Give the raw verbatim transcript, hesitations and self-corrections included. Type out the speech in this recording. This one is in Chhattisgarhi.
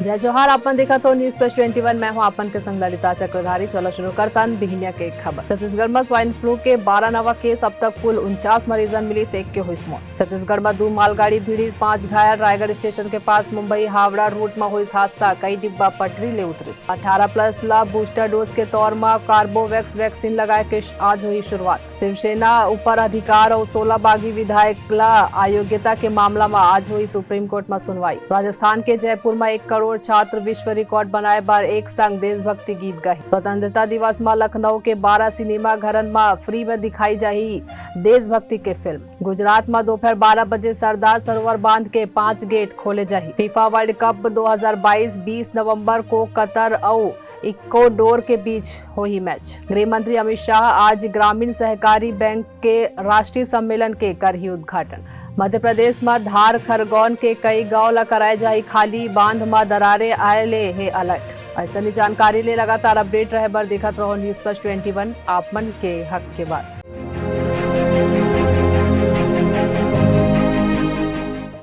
जय जोहार, आपन देखत हो News Plus twenty one, मैं हूं आपन के संग ललिता चक्रधारी। चलो शुरू करतन बिहनिया के खबर। छत्तीसगढ़ म स्वाइन फ्लू के बारह नवा केस, अब तक कुल उनचास मरीजन मिलिस, एक के होइस मौत। छत्तीसगढ़ म दू मालगाड़ी भिड़िस, पांच घायल। रायगढ़ स्टेशन के पास मुंबई हावड़ा रूट म होइस हादसा, कई डिब्बा पटरी ले उतरिस। अठारह प्लस ला बूस्टर डोज के तौर म कार्बोवैक्स वैक्सीन लगाए के श-, आज होई शुरुआत। शिवसेना ऊपर अधिकार अउ सोलह बागी विधायक ला अयोग्यता के मामला म आज होई सुप्रीम कोर्ट म सुनवाई। राजस्थान के जयपुर म एक करोड़ छात्र विश्व रिकॉर्ड बनाए बर एक संग देशभक्ति गीत गाही। स्वतंत्रता दिवस म लखनऊ के बारह सिनेमा घरन म फ्री म दिखाई जाही देशभक्ति के फिल्म। गुजरात म दोपहर बारह बजे सरदार सरोवर बांध के पांच गेट खोले जाही। फीफा वर्ल्ड कप दो हज़ार बाईस, बीस नवंबर को कतर अउ इक्वाडोर के बीच होही मैच। गृह मंत्री अमित शाह आज ग्रामीण सहकारी बैंक के राष्ट्रीय सम्मेलन के करही उद्घाटन। मध्य प्रदेश म धार खरगौन के कई गांव ल कराए जाही खाली, बांध म दरारे आए ले हे अलर्ट। अइसने जानकारी ले लगातार अपडेट रहे बर देखत रहो News Plus twenty one, आप मन के हक के बात।